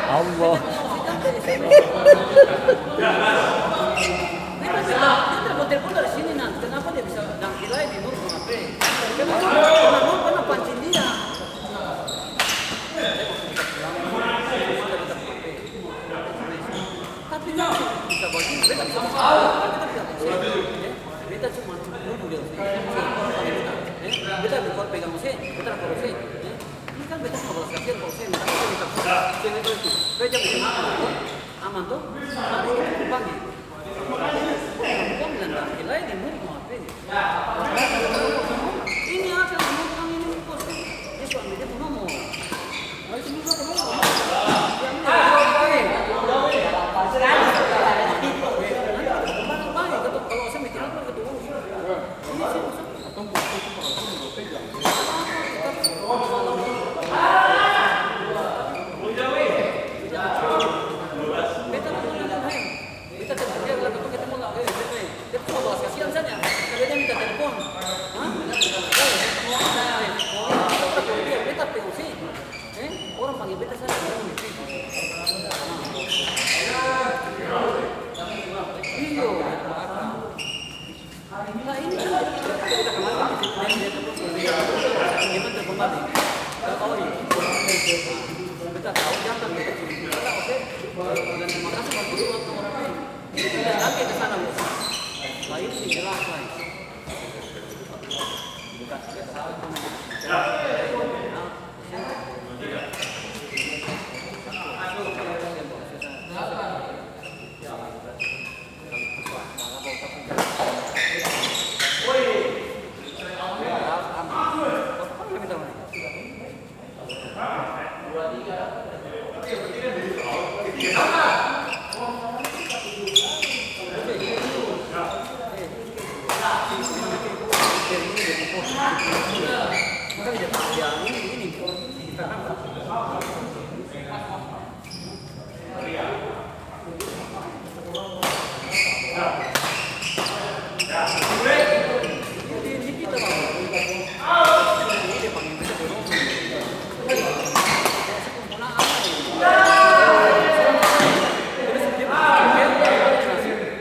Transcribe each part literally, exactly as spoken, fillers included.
Allah. Beta bilang, "Dia telepon-telepon dari sini, Nan. Kenapa dia bisa dangkilai di Nur pung H P? Kenapa? Karena Nur pernah pancing dia." Tapi Nan bisa bagini, beta bisa masalah. Beta bilang, "Seng, ya. Beta cuma duduk dia, seng, seng, beta, ya. Beta bukan pegang, seng, beta bukan, seng, ya." Ini kan beta cuma balas kasihan, kalo seng, minta, seng, minta, seng, itu, itu. Supaya jang biking aman, to? Aman, to? Nah, ini kan dipanggil. Ini, kong bilang, "Gila, ini mau ngapain?" Ini apa yang mau bilang ini, bos? Dia suami dia pun ngomong. Nah, itu juga pun ngomong. Yang ini, eh. Nanti kembali, kata, kalau saya mikir apa, kata, "Oh, iya." Ini sih, maksudnya. Orang panggil beta saja. Iyo. Nah, ini kan kita kemarin kan di sini, dia telepon, dia telepon balik. Kata, "Oh, iya." Beta tahu, jangan beta curiga. Oke. Dan terima kasih buat orang lain. Ini tidak lagi ke sana, Bos. Lain sih jelas, lain. Bukan, beta tahu.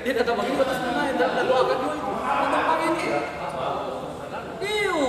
Dia datang bagini, batas mana yang datang doakan dulu itu. Datang pagi ini. Iyo.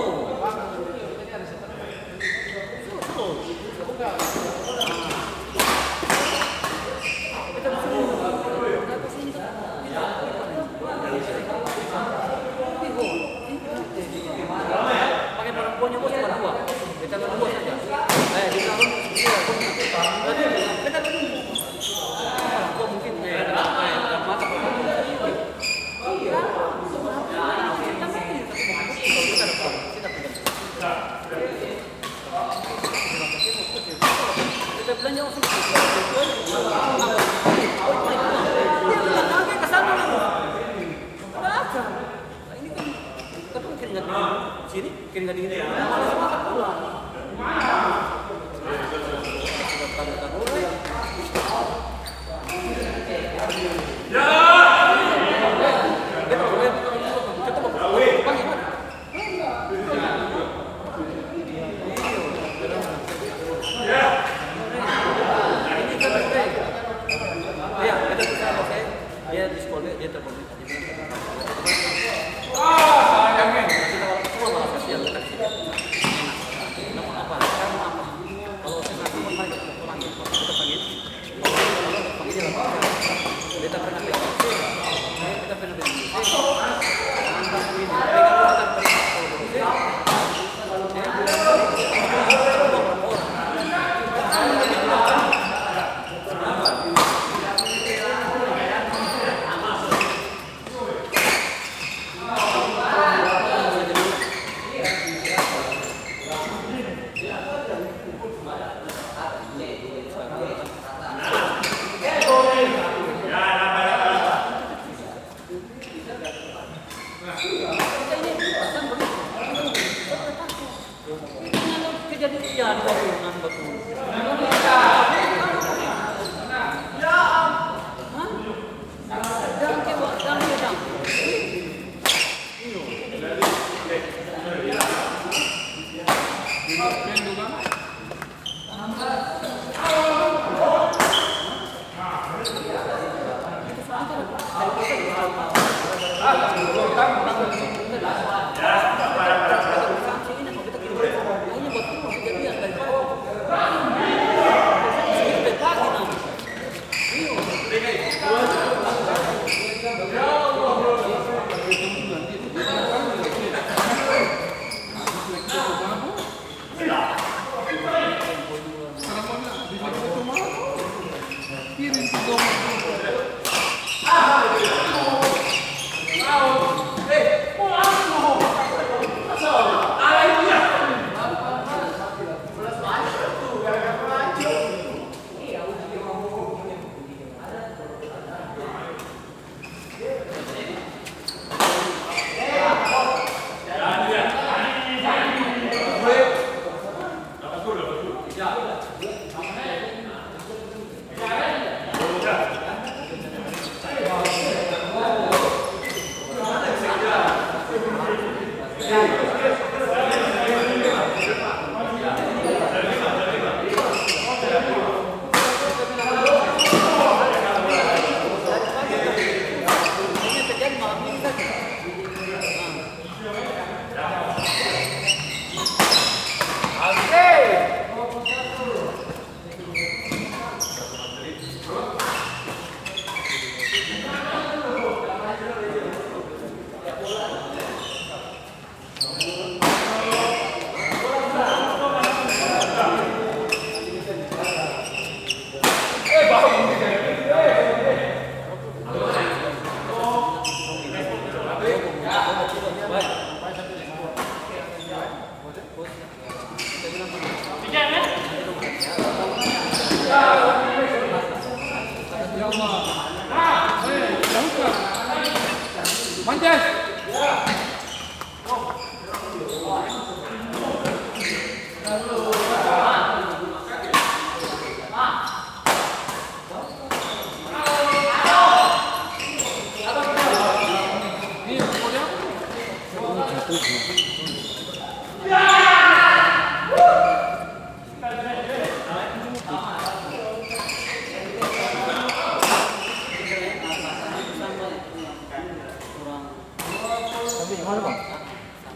Tapi di mana, Bang?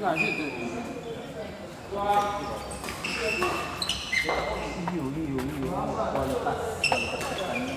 Nah, situ. Iyo, iyo, iyo. Kualitas, kualitas pertandingan.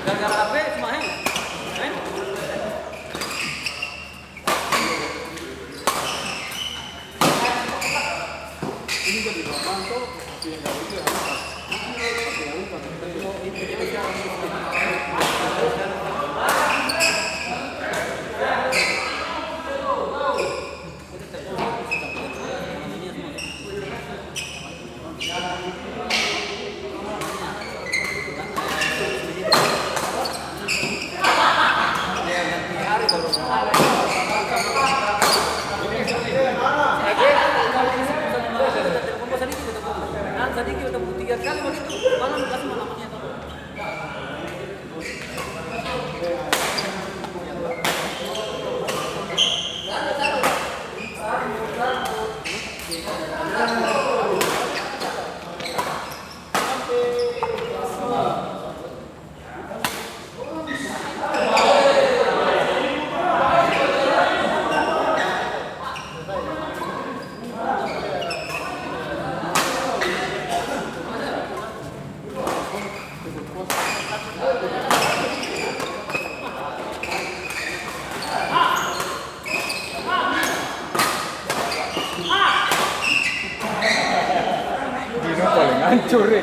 Gara-gara H P cuma hang. Hang? Ini jadi gampang tuh, tapi yang gampang itu yang lupa. Tapi yang lupa, tapi itu Dino paling hancur, e.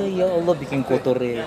Ya Allah, biking kotor e.